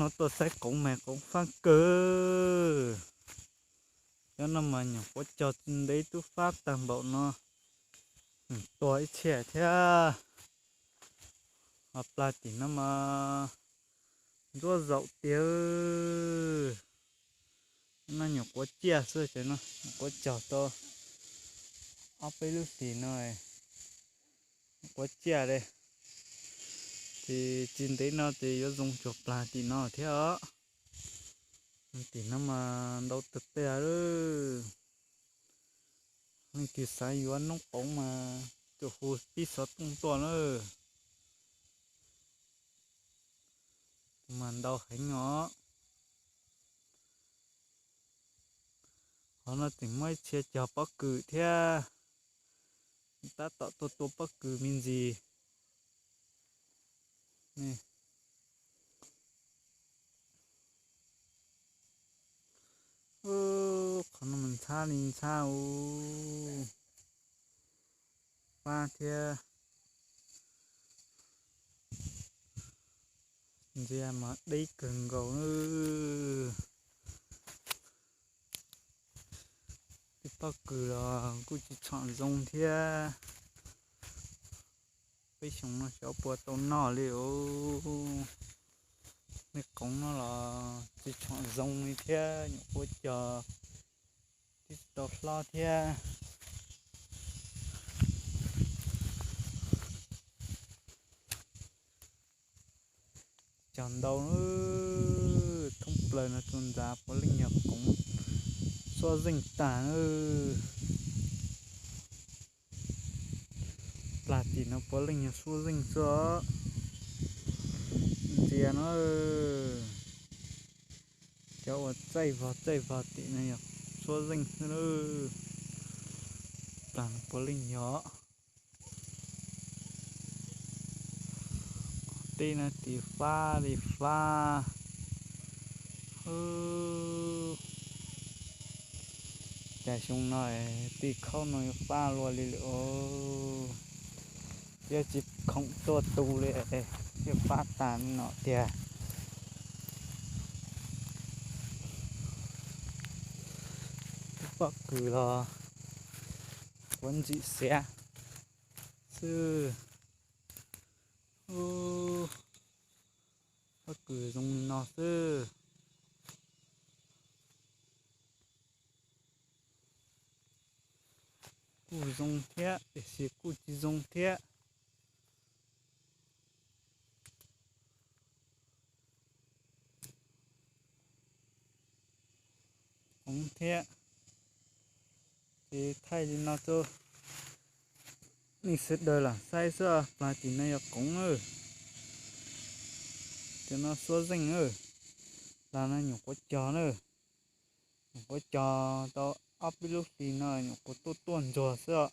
Tuaj saib qoov mas qoov fab kawg. Cov no mas nyuam qhuav cog tsis ntev twb fab tag npaum no, tuag ib txhia thiab. Ho plag tim no mas ntsuab zaum tiag. No nyuam qhuav ciaj xwb ces no nyuam qhuav cog tau ob peb lub hlis no, nyuam qhuav ciaj li. Ces tsis ntev no ces yuav zoo cuag plag tim no thiab os. Tim no mas ntau tag tiag lawm. Leej twg xav yuav noob qoov mas tus hu pib xov tooj tuaj na. Tus mas ntau heev os. Qhov no tseem muaj ib txhia cog pob kws thiab. Tab tom tuaj tua pob kws me ntsis. Qhov no mas ntxhab li ntxhab u, fab thiab. Ntsia mas deb kawg nkaus. Tej pob kws los kuj tsis tshom zoo thiab. Peb xyoo no xyov puas tau noj li os. Nej qoov no los tsis tshom zoo li thiab, nyuam qhuav cog twb tsis tau hlob thiab. Cog ntau, thoob plaws no tsuas ntxav puav leej yog qoov xuab zeej tag. Plag tim no puav leej yog xuab zeej xwb. Ntsia no, cov uas txaij vog txaij vog tim no yog xuab zeej xwb. Plag no puav leej yog. Tej no tim fab li fab. Cas xyoo no tej khaub no yuav fab luaj li lawm os. Yuav tsis khoom tuaj tu li, yuav fab tas no tiag. Pob kws los quav ntsim xiav xwb. Pob kws zoo li no xwb. Kuj zoo thiab tiam sis kuj tsis zoo thiab. Qoov thiab. Ces thaij li no rau nej sawv daws lam saib xwb, plag tim no yog qoov na. Tim no xuab zeej na. Plag no nyuam qhuav cog na. Nyuam qhuav cog tau ob peb lub hlis no nyuam qhuav tuaj tuaj ntsuag xwb os.